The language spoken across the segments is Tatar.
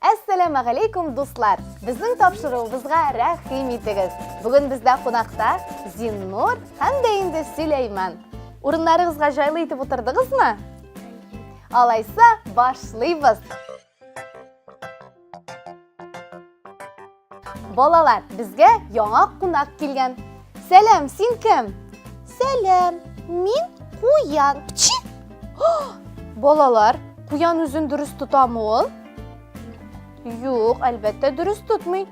Әссәламәгаләйкүм, дуслар! Безнең тапшыруыбызга рәхим итегез. Бүген бездә кунакта Зиннур һәм дә инде Сөләйман. Урыннарыгызга җайлы итеп утырдыгызмы? Алайса, башлыйбыз. Балалар, безгә яңа кунак килгән. Сәлам, син кем? Сәлам, мин куян. Пчи! Балалар, куян үзен дөрес тотамы ул? Юк, әлбәттә, дөрес тотмый.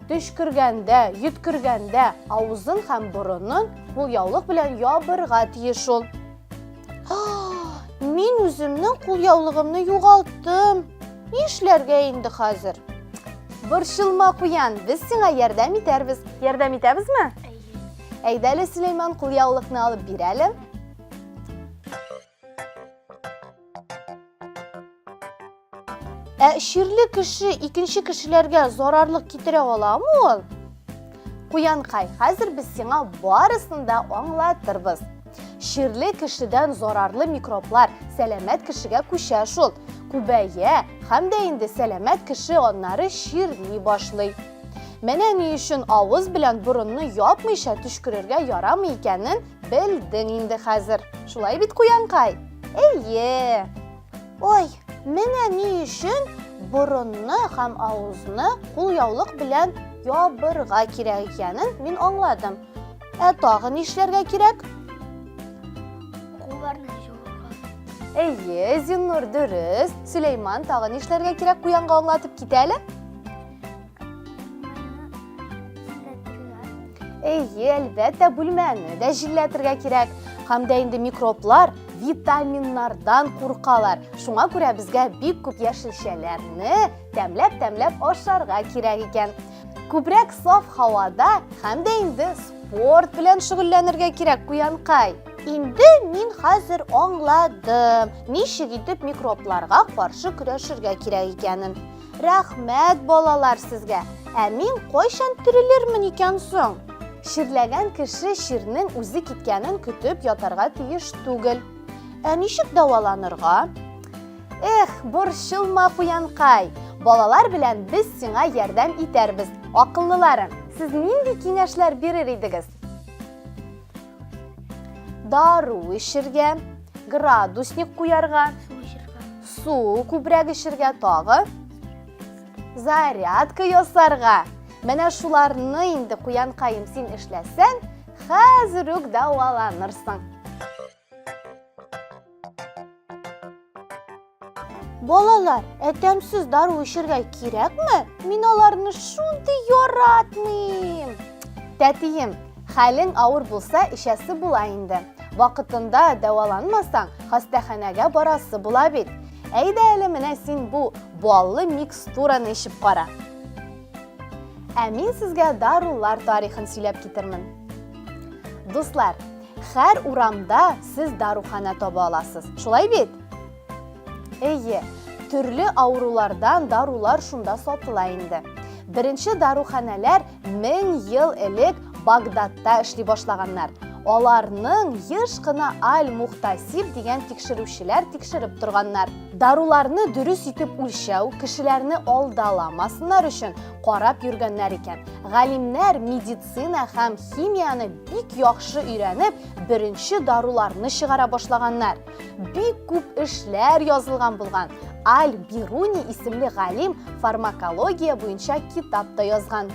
Төчкергәндә, йөткергәндә авызын һәм борынын кулъяулык белән ябырга тиеш ул. Мин үземнең кулъяулыгымны югалттым. Нишләргә инде хәзер? Борчылма, куян, без сиңа ярдәм итәрбез. Ярдәм итәбезме? Әйе. Әйдә әле, Сөләйман, кулъяулыкны алып бир әле. Ә чирле кеше икенче кешеләргә зарарлык китерә аламы ул? Куянкай, хәзер без сиңа барысын да аңлатырбыз. Чирле кешедән зарарлы микроблар сәламәт кешегә күчә шул. Күбәя һәм дә инде сәламәт кеше аннары чирли башлый. Менә ни өчен авыз белән борынны япмыйча төчкерергә ярамый икәнен белдең инде хәзер. Шулай бит, куянкай? Әйе. Ой, менә ни өчен борынны һәм авызны кулъяулык белән ябырга кирәк икәнен мин аңладым. Ә тагы нишләргә кирәк? Кулларны җуырга. Әйе, Зиннур, дөрес. Сөләйман, тагы нишләргә кирәк? Куянга аңлатып кит әле. Әйе, әлбәттә, бүлмәне дә җилләтергә кирәк. Һәм дә инде микроблар витаминнардан куркалар. Шуңа күрә безгә бик күп яшелчәләрне тәмләп-тәмләп ашарга кирәк икән. Күбрәк саф һавада һәм дә инде спорт белән шөгыльләнергә кирәк, куянкай. Инде мин хәзер аңладым, ничек итеп микробларга каршы көрәшергә кирәк икәнен. Рәхмәт, балалар, сезгә. Ә мин кайчан терелермен икән соң? Чирләгән кеше чирнең үзе киткәнен көтеп ятарга тиеш түгел. Ә ничек дәваланырга? Эх, борчылма, куянкай. Балалар белән без сиңа ярдәм итәрбез. Акыллыларым, сез нинди киңәшләр бирер идегез? Дару эчергә, градусник куярга, су күбрәк эчергә, тагы зарядка ясарга. Менә шуларны инде, куянкаем, син эшләсәң, хәзер үк дәваланырсың. Балалар, ә тәмсез дару эчергә кирәкме? Мин аларны шундый яратмыйм. Тәтием, хәлең авыр булса, эчәсе була инде. Вакытында дәваланмасаң, хастаханәгә барасы була бит. Әйдә әле менә син бу баллы микстураны эчеп кара. Ә мин сезгә дарулар тарихын сөйләп китермен. Дуслар, һәр урамда сез даруханә таба аласыз. Шулай бит? Әйе, төрле авырулардан дарулар шунда сатыла инде. Беренче даруханәләр 1000 ел элек Багдадта эшли башлаганнар. Аларның еш кына Аль-Мухтасиб дигән тикшерүчеләр тикшереп торганнар. Даруларны дөрес итеп үлчәү, кешеләрне алдаламасыннар өчен карап йөргәннәр икән. Галимнәр медицина һәм химияне бик яхшы өйрәнеп, беренче даруларны чыгара башлаганнар. Бик күп эшләр язылган булган. Аль-Бируни исемле галим фармакология буенча китап та язган.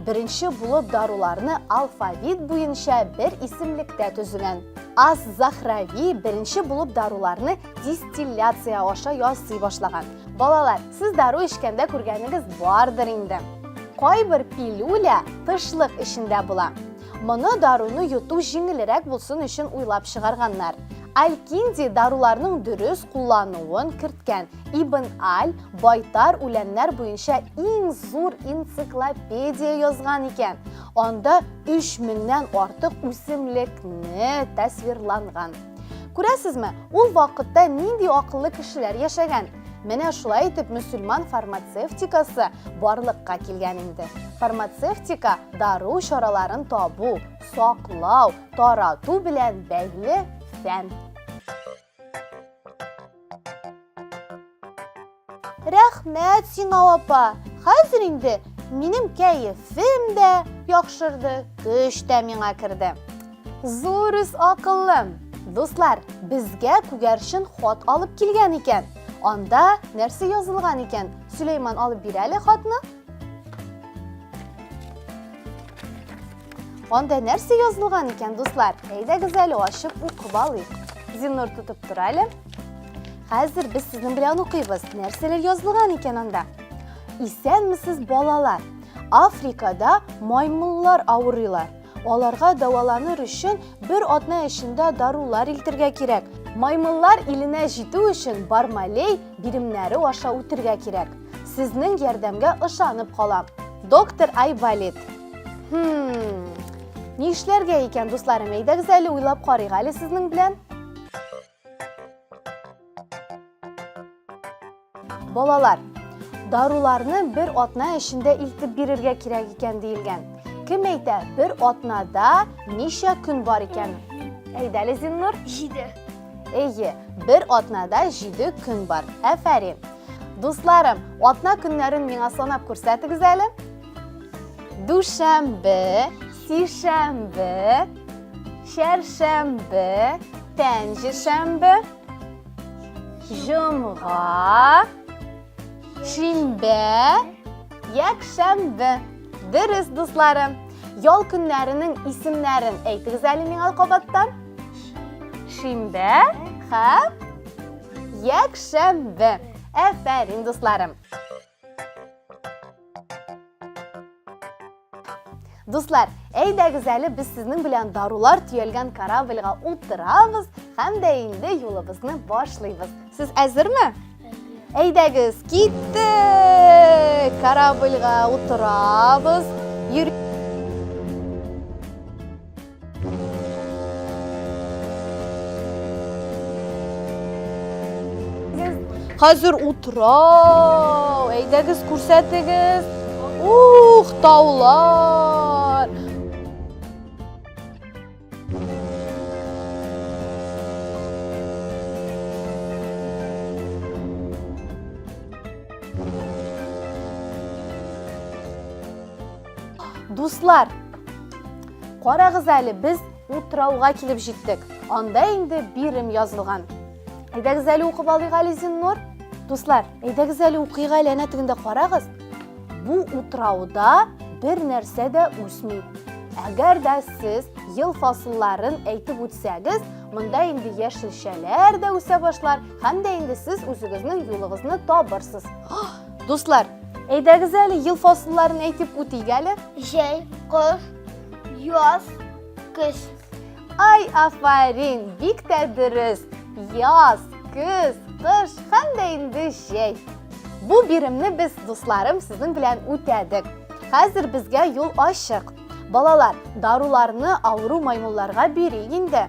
Беренче булып даруларны алфавит буенча бер исемлектә төзегән. Ас-Захрави беренче булып даруларны дистилляция аша ясый башлаган. Балалар, сез дару эчкәндә күргәнегез бардыр инде. Кайбер пилюля тышлык эчендә була. Моны даруны йоту җиңелрәк булсын өчен уйлап чыгарганнар. Аль-Кинди даруларның дөрес куллануын керткән. Ибн Аль байтар үләннәр буенча иң зур энциклопедия язган икән. Анда 3000 нән артык үсемлекне тасвирланган. Күрәсезме, ул вакытта нинди акыллы кешеләр яшәгән? Менә шулай итеп мөселман фармацевтикасы барлыкка килгән инде. Фармацевтика дару чараларын табу, саклау, тарату белән бәйле фән. Рәхмәт сиңа, апа. Хәзер инде минем кәефем дә яхшырды, көч тә миңа керде. Зур үс акыллым. Дуслар, безгә күгәрчен хат алып килгән икән. Анда нәрсә язылган икән? Сөләйман алып бир әле хатны. Анда нәрсә язылган икән, дуслар? Әйдәгез әле ачып укып алыйк. Зиннур тотып тор әле. Хәзер без сезнең белән укыйбыз. Нәрсәләр язылган икән анда? Исәнмесез, балалар. Африкада маймыллар авырыйлар. Аларга дәваланыр өчен бер атна эчендә дарулар илтергә кирәк. Маймыллар иленә җитү өчен Бармалей биремнәре аша үтергә кирәк. Сезнең ярдәмгә ышанып калам. Доктор Айболит. Хм. Нишләргә икән, дусларым? Әйдәгез әле уйлап карыйк әле сезнең белән. Балалар, даруларны бер атна эчендә илтеп бирергә кирәк икән диелгән. Кем әйтә, бер атнада ничә көн бар икән? Әйдә әле, Зиннур. Җиде. Әйе, бер атнада 7 көн бар. Афәрин. Дусларым, атна көннәрен миңа санап күрсәтегез әле. Дүшәмбе, сишәмбе, чәршәмбе, пәнҗешәмбе, җомга, шимбә, якшәмбе. Дөрес, дусларым. Ял көннәренең исемнәрен әйтегез әле миңа кабаттан. Шимбә һәм якшәмбе. Әфәрин, дусларым. Дуслар, әйдәгез әле без сезнең белән дарулар төялгән корабльга утырабыз һәм дә инде юлыбызны башлыйбыз. Сез әзерме? Әйдәгез, киттек! Корабльга утырабыз. Йөр... Хәзер утрау. Әйдәгез, күрсәтегез. Ух, таулар. Дуслар, карагыз әле, без утрауга килеп җиттек. Анда инде бирем язылган. Әйдәгез әле укып алыйк әле, Зиннур. Дуслар, әйдәгез әле укыйк әле, әнә тегендә карагыз. Бу утрауда бер нәрсә дә үсми. Әгәр дә сез ел фасылларын әйтеп үтсәгез, монда инде яшелчәләр дә үсә башлар, һәм дә инде сез үзегезнең юлыгызны табырсыз. Дуслар, әйдәгез әле ел фасылларын әйтеп үтик әле. Җәй, кыш, яз, көз. Ай, афарин, бик тә дөрес. Яз, көз, кыш һәм дә инде җәй. Бу биремне без, дусларым, сезнең белән үтәдек. Хәзер безгә юл ачык. Балалар, даруларны авыру маймылларга бирик инде.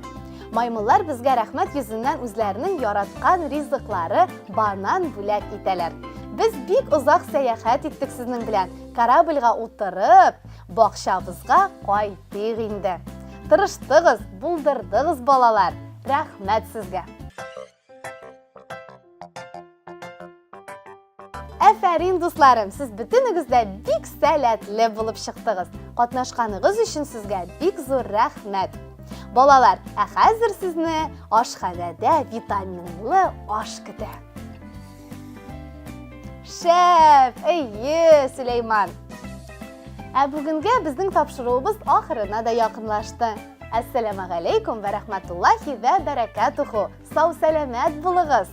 Маймыллар безгә рәхмәт йөзеннән үзләренең яраткан ризыклары банан бүләк итәләр. Без бик озак сәяхәт иттек сезнең белән. Корабльгә утырып, бакчабызга кайтыйк инде. Тырыштыгыз, булдырдыгыз, балалар. Рәхмәт сезгә. Әфәрин, дусларым, сез бөтенегез дә бик сәләтле булып чыктыгыз. Катнашканыгыз өчен сезгә бик зур рәхмәт. Балалар, ә хәзер сезне ашханәдә витаминлы аш көтә. Шәп! Әйе, Сөләйман. Ә бүгенгә безнең тапшыруыбыз ахырына да якынлашты. Әссәламәгаләйкүм вә рәхмәтуллаһи вә бәрәкәтүһү. Сау-сәламәт булыгыз!